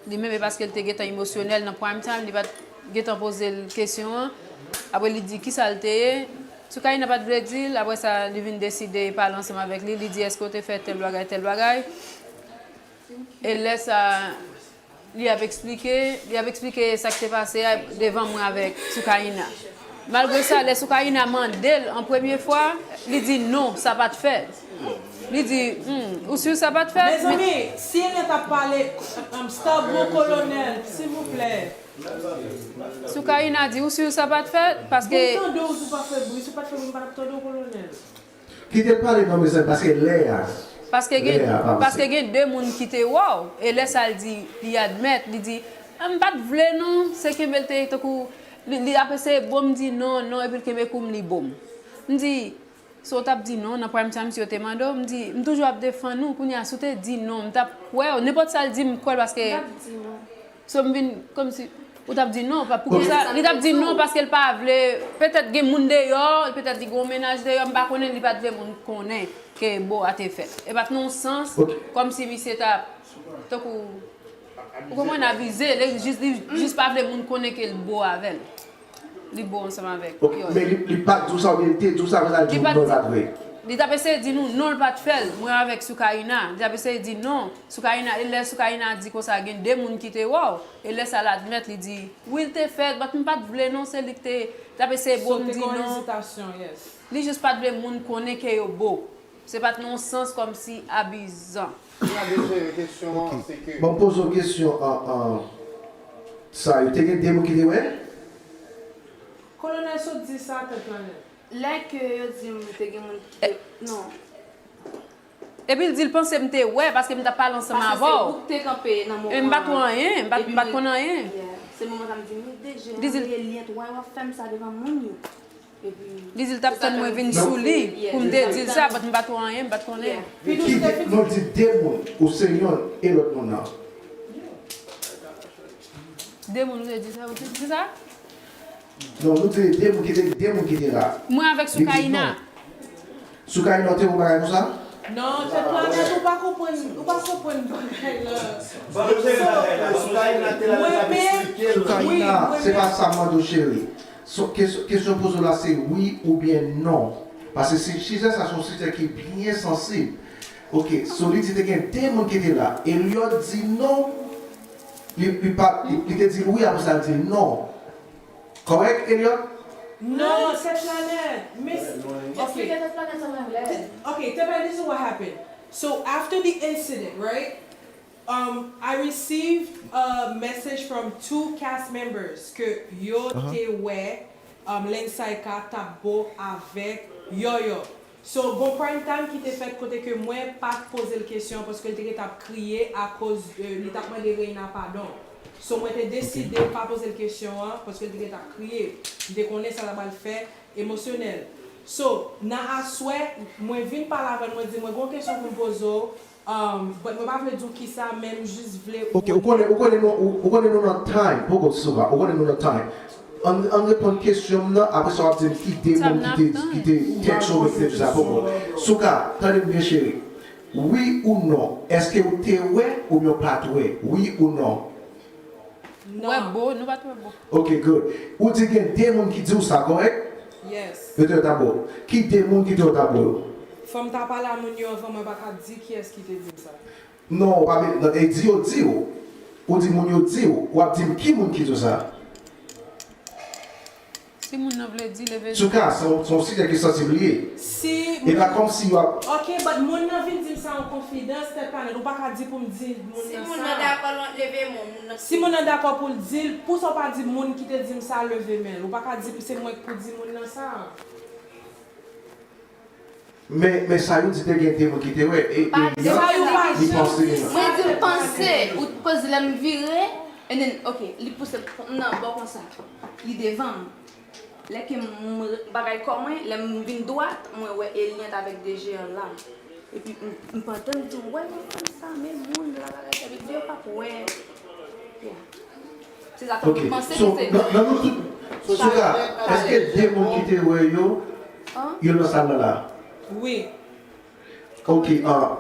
li menm, e paske l te gentan emosyonèl nan prime time, li pa t gentan poze l kesyon an. Apre li di, kisa l te ye? Soukaina pa t vle di l, apre sa, li vin deside pale ansanm avèk li, li di, èske w te fè tèl bagay, tèl bagay? E lè sa, li ap eksplike, li ap eksplike sa k te pase a devan mwen avèk Soukaina. Malgre sa, lè Soukaina mande l an premye fwa, li di non, sa pa t fèt. Li di, hmm, ou si sa pa t fèt? Mezanmi, si Eliante ap pale, um, Stabou Kolonèl, silvouplè. Soukaina di, ou si sa pa t fèt? Paske. Bon, tande w, si w pa fè bri, si w pa t fè bri, m pa t ap tande w, Kolonèl. Kite l pale non, mezanmi, paske lè a. Paske gen, Lè a pa paske gen de moun ki te wè w, e lè sa l di, li admèt, li di, ah, m pa t vle non, se kenbe l te tankou, li, li ap eseye bo m di non, non, epi l kenbe kou m, li bo m. M di, so w t ap di non, nan prime time si yo te mande w, m di, m toujou ap defann ou, kounye a, si w te di non, m t ap kwè w, nenpòt sa l di m, m kwè l paske. So m vin kòmsi ou t ap di non, pa poukisa li t ap di non paske l pa vle, petèt gen moun deyò, petèt li gen yon mennaj deyò, m pa konnen, li pa t vle moun konnen ke bo a te fèt. E pa t nan yon sans kòmsi misye t ap tankou ou konprann, abize, li jis li jis pa vle moun konnen ke l bo avè l. Li bo ansanm avèk Ok, yo. Men li, li pa t di w sa oubyen li te di w sa apre sa l di w non, l pa t vre? Li t ap eseye di nou non, l pa t fè l. Mwen avèk Soukaina, li t ap eseye di non. Soukaina, e lè Soukaina di konsa gen de moun ki te wè w, e lè sa l admèt, li di wi, l te fèt, but m pa t vle non, se li ki te, t ap eseye bo m di non. Li jis pa t vle moun konnen ke yo bo. Se pa t nan yon sans kòmsi abizan. N a deja kesyon an, se ke. Bon, m poze w kesyon an, an, sa, yo te gen de moun ki te wè? Kolonèl sot di sa, tèt la nèt. Lè ke yo di m te gen moun ki te. Non. Epi l di l panse m te wè paske m t ap pale ansanm avè w. Ou te kanpe nan moman. E m pa t wè anyen, m pa t, m pa t konn anyen. Se moman sa m di m deje anvoye lyen tou, why w ap fè m sa devan moun yo? Epi. Li di l t ap tann mwen vin sou li pou m te di l sa, but m pa t wè anyen, m pa t konnen. Ki de, nou di de moun, ou se yonn e lòt moun nan. De moun ou te di sa, ou te di sa? Non, nou te de moun ki te, de moun ki te la. Mwen avèk Soukaina. Soukaina, ou te wè yon bagay konsa? Non, tèt la nèt, ou pa konprann, ou pa konprann bagay la. Mwen menm, Soukaina, se pa sa m mande w, cheri. Kesyon, kesyon poze w la se wi oubyen non. Paske si, sijè sa se yon sijè ki byen sansib. Ok, so li di te gen de moun ki te la. Eliot di non. Li, li pa, li, li te di wi, apre sa l di non. Kòrèk, Eliot? Non, tèt la nèt. Men, ok. Explike tèt la nèt sa mwen vle. Ok, tèt la, this is what happened. So, after the incident, right? Um, I received a message from two cast members ke yo te wè um, Lensayka t ap bo avèk Yoyo. So, gon prime time ki te fèt kote ke mwen pa t poze l kesyon paske l te gentan ap kriye akoz de, li t ap mande Reina padon. So, mwen te deside pa poze l kesyon an paske l te gentan ap kriye. M te konnen sa l ap al fè emosyonèl. So, nan aswè, mwen vin pale avè l, mwen di mwen gon kesyon pou m poze w, um, but mwen pa vle di w kisa, men m jis vle ou. Ok, ou konnen, ou konnen nou, ou, ou konnen nou nan time, poko Souka, ou konnen nou nan time. Ann, ann reponn kesyon m nan, apre sa w ap di m ki de moun ki te, ki te text ou, ki te di sa, poko. Souka, tande m byen cheri. Wi ou non? Èske w te wè oubyen w pa t wè? Wi ou non? Wè bo, nou pa t wè bo. Ok, good. Ou di gen de moun ki di w sa, kòrèk? Yes. Yo te wè tablo. Ki de moun ki te wè tablo yo? Fò m ta pale a moun yo anvan, mwen pa ka di kiyès ki te di m sa. Non, ou pa vle, non, e di yo di w. Ou di moun yo di w, w ap di m ki moun ki di w sa. Si moun nan vle di, leve di. Souka, se yon sijè ki sansib li ye. Si. E pa kòmsi w ap. Ok, but moun nan vin di m sa an konfidans, tèt pa nèt. Ou pa ka di pou m di moun nan sa. Si moun nan dakò, leve men w, moun nan. Si moun nan dakò pou l di l, pou sa w pa di moun ki te di m sa, leve men l. Ou pa ka di se mwen k pou di moun nan sa. Men, men Sayou di te gen de moun ki te wè, e, e li panse li. Mwen di l panse, ou t poze lè m vire, and then, ok, li pouse m nan bò konsa, li devan m. Lè ke m, bagay kò mwen, lè m vin dwat, mwen wè Eliant avèk de jeyan la. Epi m, m pantan m di, wè yon fanm sa, men moun la, bagay sa, epi di yo p ap wè. Yeah. Se sa fè m panse ke se. Ok, so, nan, nan nou tout, Souka, èske de moun ki te wè yo, yo nan sal la la? Wi. Ok, ah.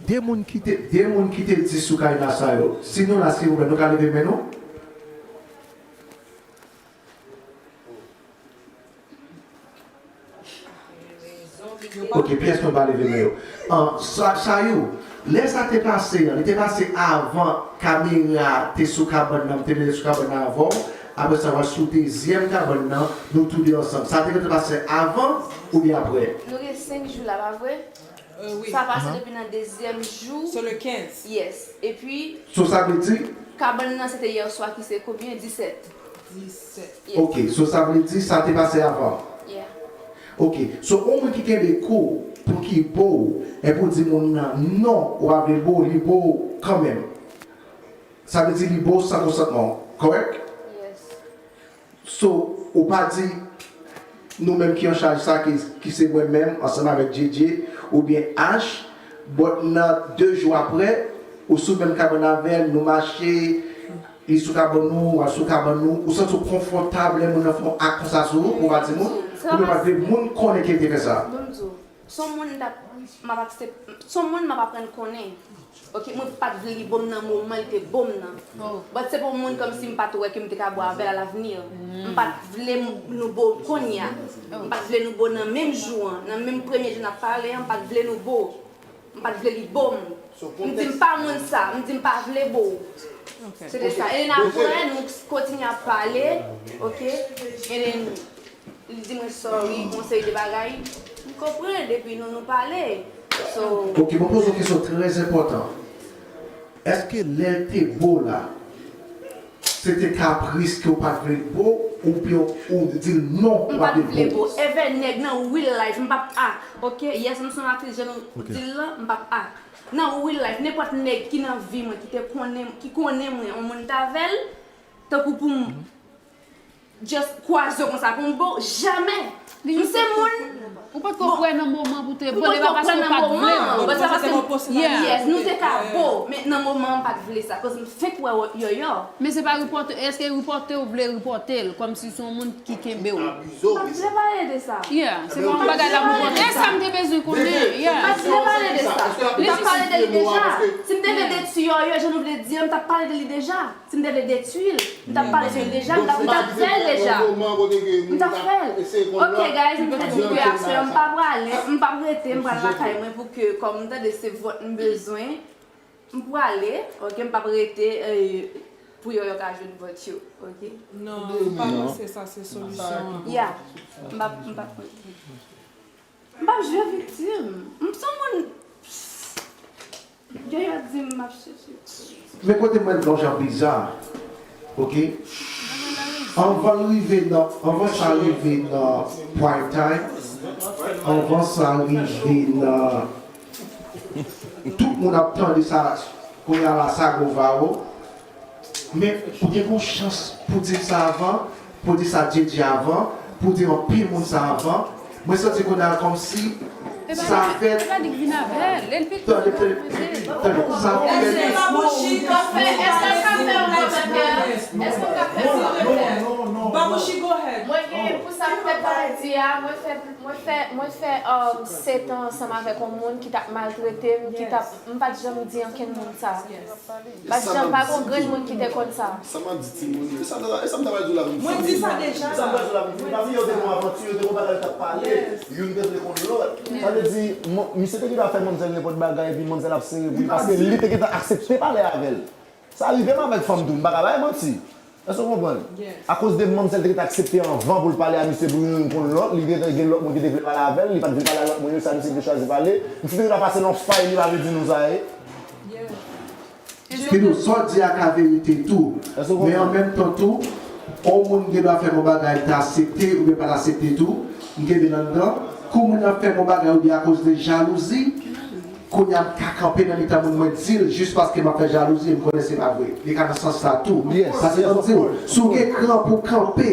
De moun ki te, de moun ki te di Soukaina sa yo, si nou la, silvouplè, nou ka leve men nou? Ok, pyès mwen pa leve men yo. An, sa, Sayou, lè sa te pase an, li te pase avan kamera te sou kabann nan, m te rete sou kabann nan avè w, apre sa w al sou dezyèm kabann nan, nou toude ansanm. Sa te gentan pase avan oubyen apre? Nou gen senk jou la, pa vre? Sa pase depi nan dezyèm jou. Se le kenz. Yes. Epi. So sa vle di? Kabann nan se te yèswa ki se konbyen? Disèt. Disèt. Yes. Ok, so sa vle di sa te pase avan? Yeah. Ok, so yon moun ki kenbe kou pou ki bo w, epi w di moun nan non, ou pa vle bo w, li bo w kanmenm. Sa vle di li bo w san konsantman w, kòrèk? Yes. So, ou pa di nou menm ki an chaj sa, ki, ki se mwen menm, ansanm avèk Djedje, oubyen Ash, but nan de jou apre, ou sou menm kabann avè n, nou mache, li sou kabann ou, ou sou kabann ou, ou santi w konfòtab lè moun nan fè yon ak konsa sou ou, pou w pa di moun, oubyen w pa vle moun konnen ke l te fè sa? Bon, m di w, s on moun m t ap, m ap aksep-, s on moun m ap aprann konnen. Ok, mwen pa t vle li bo m nan moman li te bo m nan. But se pa yon moun kòmsi m pa t wè ke m te ka bo avè l alavni. M pa t vle m, nou bo kounye a. M pa t vle nou bo nan menm jou an, nan menm premye jou n ap pale an, m pa t vle nou bo. M pa t vle li bo m. M di m pa moun sa, m di m pa vle bo w. Se te sa. E apre, nou kontinye ap pale, ok? E then, li di mwen sorry pou yon seri de bagay. M konprann, epi nou, nou pale. So. Ok, mwen poze yon kesyon trè enpòtan. Èske lè l te bo w la, se te kapris ke w pa t vle l bo w, oubyen ou di l non, ou pa vle l bo w? M pa t vle bo w. Even nèg nan real life, m p ap ak. Ok, yes, m se yon aktris, jan nou di l lan, m p ap ak. Nan real life, nenpòt nèg ki nan vi mwen, ki te konnen, ki konnen mwen, yon moun t avè l, tankou pou m just kwaze w konsa pou m bo w, jamè. M se moun. Ou potko kwè nan moman pou te bo l, e pa paske w pa t vle l. But se paske, yes, nou te ka bo, men nan moman an m pa t vle sa, cause m fenk wè Yoyo. Men se pa ripòte, èske ripòte w vle ripòte l, kòmsi se yon moun ki kenbe w? M pa t vle pale de sa. Yeah, se pa yon bagay la pou konnen. E sa m te bezwen konnen, yeah. M pa t vle pale de sa. M t ap pale de li deja. Si m te vle detwi Yoyo, jan nou vle di an, m t ap pale de li deja. Si m te vle detwi l, m t ap pale de l deja, m t ap, m t ap fè l deja. M t ap fè l. Ok, guys, m te di ke aswè m pa prale, m p ap rete, m pral lakay mwen pou ke, kòm m tande se vòt m bezwen, m prale, ok, m p ap rete, eh, pou Yoyo ka jwenn vòt yo, ok? Non, m pa panse sa se solisyon an. Yeah, m p ap, m p ap. M p ap jwe viktim. M se yon moun. Yoyo di m m ap chèche. Men kote m wè l yon jan biza, ok? Anvan l rive nan, anvan sa rive nan prime time, anvan sa rive nan, tout moun ap tande sa, kounye a la sa Gova o. Men ou te gen yon chans pou di l sa avan, pou di sa Djedje avan, pou di anpil moun sa avan. Mwen santi kounye a kòmsi sa fèt. Tande, tande, tande, sa fèt. Mwen gen, pou sa m fè pati a, mwen fè, mwen fè, mwen fè um, sèt an ansanm avèk yon moun ki t ap maltrete m, ki t ap, m pa t janm di ankenn moun sa. M pa t janm, pa gen yon grenn moun ki te konn sa. Sa m ap di timoun yo, e sa m ta pral di w la pou m fini. Mwen di sa deja. E sa m pral di w la pou m fini. Paske yo te gon avanti, yo te gon bagay yo t ap pale, youn te vle konn lòt. Sa vle di, misye te gentan fè manmzèl nenpòt bagay, epi manmzèl ap sere pou li, paske li te gentan aksepte pale avè l. Sa rive m avèk fanm tou, m pa ka bay manti. Èske w konprann? Akoz de manmzèl te ret aksepte anvan pou l pale a misye pou youn konn lòt, li te gen lòt moun ki te vle pale avè l, li pa t vle pale a lòt moun yo, sa misye te chwazi pale. Misye te ret ap pase nan fay, li pa vle di nou sa ye. Pidou, sa w di a ka verite tou. Men an menm tan tou, yon moun gen dwa fè m yon bagay, m ta aksepte oubyen pa t aksepte tou, m kenbe l anndan. Kou moun nan fè m yon bagay oubyen akoz de jalouzi, Kounye a m ka kanpe nan mitan moun mwen di l jis paske m ap fè jalouzi e m konnen se pa vre. Li ka nan sans sa tou. Paske ban m di w, si w gen kran pou w kanpe,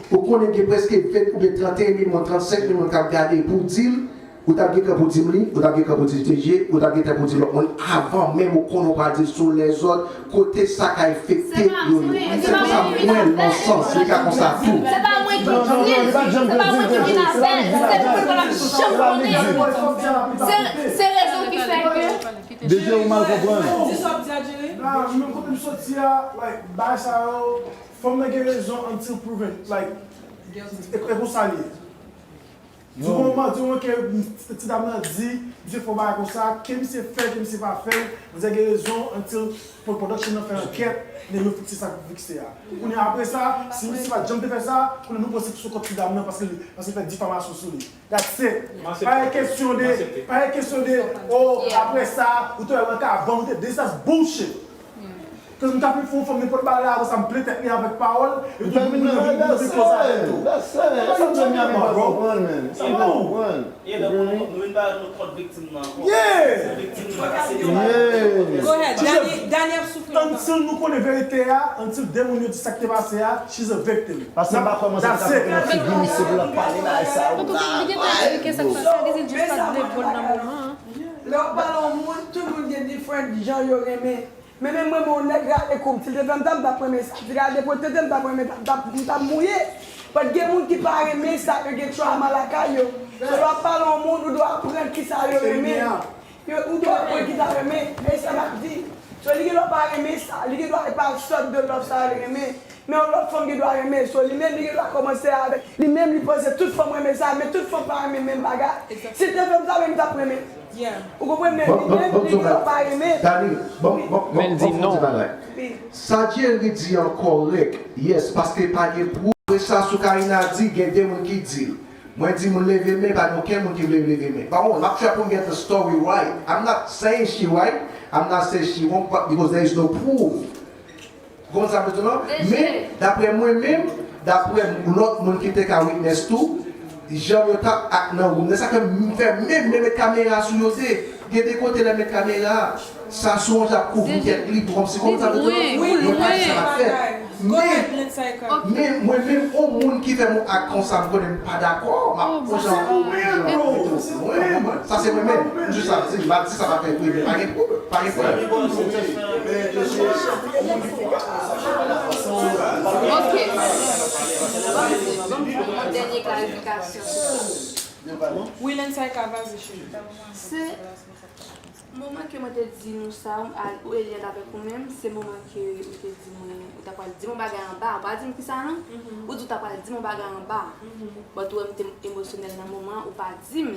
ou konnen gen prèske ven oubyen tranteyen mil moun, trannsenk mil moun k ap gade pou w di l, ou t ap gen kran pou w di m li, ou t ap gen kran pou w di l T J, ou t ap gen kran pou w di lòt moun avan menm ou konnen w pral di l sou lèzòt. Kote sa ka efekte yo yo. Se konsa m wè l nan sans, li ka konsa tou. Se pa mwen ki di l, se pa mwen ki vin avè l, se moun pa t ap janm konnen. Se, se rezon ki fè ke. D J ou mal konprann. Di sa w ap di a, Jerry. Nah, menm kote m soti a, like, bagay sa yo, fanm nan gen rezon until proven. Like, e, e konsa l ye. Di moman, di moman ke ti dam nan di, misye fè yon bagay konsa, ke misye fè l, ke misye pa fè l, manzè gen rezon, until production nan fè ankèt, nèg yo fikse sa k pou fikse a. Kounye a apre sa, si misye pa t janm te fè sa, kounye a nou panse ki sou kont ti dam nan paske li, paske l fè difamasyon sou li. That's it. Pa gen kesyon de, pa gen kesyon de, oh, apre sa, ou te wè mwen ka vann, ou te, this is bullshit. Cause m ka pi fou fanm nenpòt bagay la, apre sa m plen tèt li avèk pawòl, epi tout moun nan vin vin koze avè l tou. That's it. That's it. Sa m di a, m pa konprann, man. Sa m pa konprann. Yeah, nan nou, nou vin pa nou kont viktim nan ankò. Yeah. Se viktim nan ki se de bagay. Go ahead. Dani, Dani ap soufri. Until nou konnen verite a, until de moun yo di sa k te pase a, she's a victim. Paske m pa kwè manzè te ka kanpe nan figi misye pou l ap pale bagay sa yo. Antouka, li gentan eksplike sa k pase a, li di l jis pa t vle vòl nan moman an. Lè w ap pale yon moun, tout moun gen different jan yo renmen. Men menm mwen, men yon nèg rale kou m, si l te fè m sa, m t ap renmen sa. Si l rale pran tete m, m t ap renmen sa, m t ap, m t ap mouye. But gen moun ki pa renmen sa, yo gen trauma lakay yo. So lè w ap pale yon moun, ou dwe aprann kisa yo renmen. Yo, ou dwe aprann kisa yo renmen. E sa m ap di. So li gen dwa pa renmen sa, li gen dwa e pa sòt de love sa li renmen. Men yon lòt fanm gen dwa renmen, so li menm li gen dwa kòmanse avèk li menm li panse tout fanm renmen sa, men tout fanm pa renmen menm bagay. Si l te fè m sa, men m t ap renmen. Ou konprann, men li menm li gen dwa pa renmen. Dani, ban m di yon ti bagay. Sa Jerry di an kòrèk, yes, paske pa gen pwouv. Apre sa, sou Karina di, gen de moun ki di l. Mwen di moun leve men, pa gen okenn moun ki vle leve men. But hold on, m ap try pou m get the story right. I'm not saying she right, I'm not saying she wrong, but because there is no proof. Ou konprann sa m vle di w lan? Men, daprè mwen menm, daprè lòt moun ki te ka witness tou, jan yo t ap ak nan woum nan, sa fè m fè menm, menm met kamera sou yo de, gen de kote lè met kamera, sa sou yon jan ap kouvri tèt li, kòmsi, konprann sa m vle di w lan? Mwen pa di sa pa t fèt. Men, men, mwen menm, yon moun ki fè m yon ak konsa, m konnen m pa dakò, m ap pran jan pou mwen, jan pou mwen, sa se mwen menm. M jis ap di, m pa di sa pa fè vre, men pa gen pwoblèm. Pa gen pwoblèm. Ok. Ban m, ban m fè yon dènye klarifikasyon sou sa. Wi, Lensayka, vas-y, cheri. Se moman ke mwen te di nou sa, ou, ou Eliante avèk ou menm, se moman ke ou te di mwen, ou ta pral di m yon bagay anba, ou pa di m kisa non? Ou di ou ta pral di m yon bagay anba. But ou wè m te emosyonèl nan moman an, ou pa di m.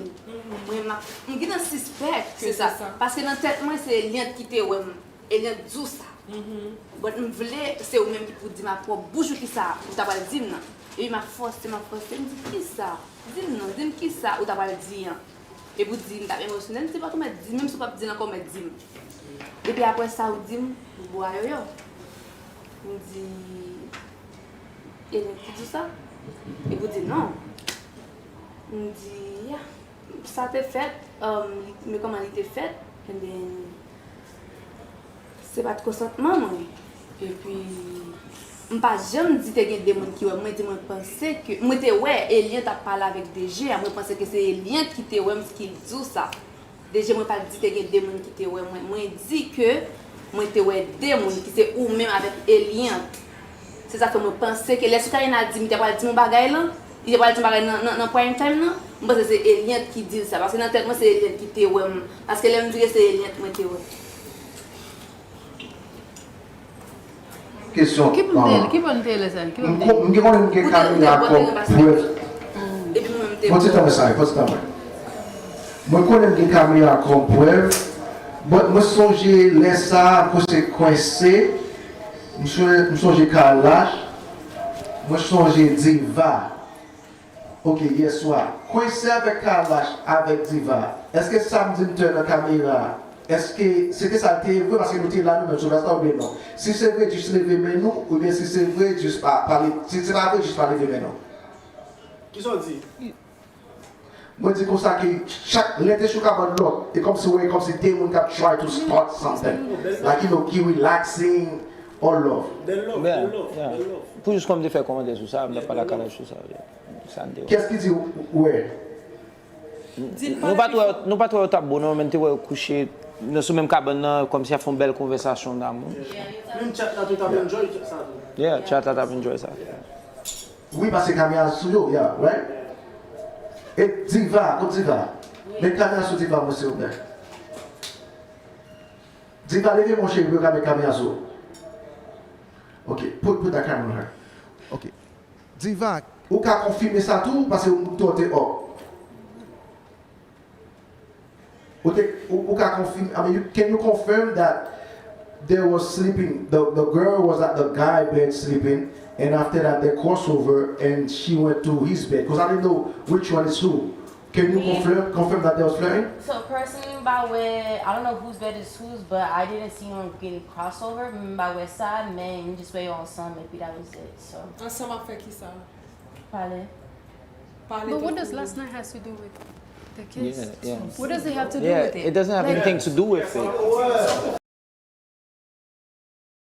Mwen, m ap, m gentan sispèk ke sa. Paske nan tèt mwen, se Eliante ki te wè m. Eliante di w sa. But m vle, se ou menm ki pou di m ak pwòp bouch ou kisa ou ta pral di m nan. Epi m ap fòse, m ap fòse, m di, kisa? Di m non, di m kisa ou ta pral di an. Epi w di, m t ap emosyonèl, m di, pa t ou mèt di m, menm si w p ap di l ankò, w mèt di m. Epi apre sa, ou di m, bwa yo yo. M di, Eliante ki di w sa? Epi w di, non. M di, ya. Sa te fèt, um, men kòman li te fèt, and then, se pa t konsantman mwen. Epi, m pa janm di te gen de moun ki wè m. Mwen di mwen panse ke, mwen te wè Eliante ap pale avèk D J a, mwen panse ke se Eliante ki te wè m ki di w sa. D J, mwen pa t di te gen de moun ki te wè mwen. Mwen di ke mwen te wè de moun ki se ou menm avèk Eliante. Se sa fè mwen panse ke lè si Karina di m te pral di m yon bagay lan, li te pral di m bagay nan, nan, nan prime time nan, m panse se Eliante ki di l sa. Paske nan tèt mwen, se Eliante ki te wè m. Paske lè m vire, se Eliante mwen te wè. Kesyon. Ki bò n te, ki bò n te lè sa? Ki bò n te? M konnen m gen kamera kòm prèv. Epi mwen menm te. Bon, ti tan mwen sa, bon, ti tan mwen. Mwen konnen m gen kamera kòm prèv. Bon, mwen sonje lè sa, mwen se kwense. M sonje Kalash. Mwen sonje Diva. Ok, yèswa. Kwense avèk Kalash, avèk Diva. Èske sa m di m te nan kamera a, èske se te sa l te ye vre? Paske nou te la nou menm sou plas la oubyen non? Si se vre, jis leve men nou, oubyen si se vre, jis pa, pa le, si se pa vre, jis pa leve men nou. Kisa w di? Mwen di konsa ke chak lè te sou kabann lòt, e kòmsi wè, e kòmsi de moun k ap try to start something. Like, you know, ki relaxing, all love. Bèl love, bèl love, bèl love. Pou jis kòm te fè kòmantè sou sa, m t ap pale ak Kalash sou sa. Sa n te wè. Kiyès ki di wè? Nou pa t wè, nou pa t wè yo t ap bon non, men n te wè yo kouche nan sou menm kabann nan, kòmsi y ap fè yon bèl konvèsasyon damou. Menm chat la tou t ap enjoy sa tou. Yeah, chat la t ap enjoy sa. Wi, paske kamera sou yo, yeah, right? E Diva, kot Diva? Met kamera sou Diva mwen silvouplè. Diva, leve men w cheri pou yo ka met kamera sou ou. Ok, put, put that camera on her. Ok. Diva, ou ka konfime sa tou, paske ou te up. Ou te, ou, ou ka konfime, I mean, you, can you confirm that there was sleeping, the, the girl was at the guy bed sleeping, and after that they cross over and she went to his bed? Because I didn't know which one is who. Can you confirm, confirm that there was flirting? So personally, m pa wè, I don't know whose bed is whose, but I didn't see him getting crossover. M pa wè sa, men m just wè yo ansanm, epi that was it. So, Ansanm ap fè kisa? Pale. Pale But what tout does kouri. Last night has to do with the kiss? Yeah, yeah. What does it have to do Yeah, with it? It doesn't have Like, anything to do with it.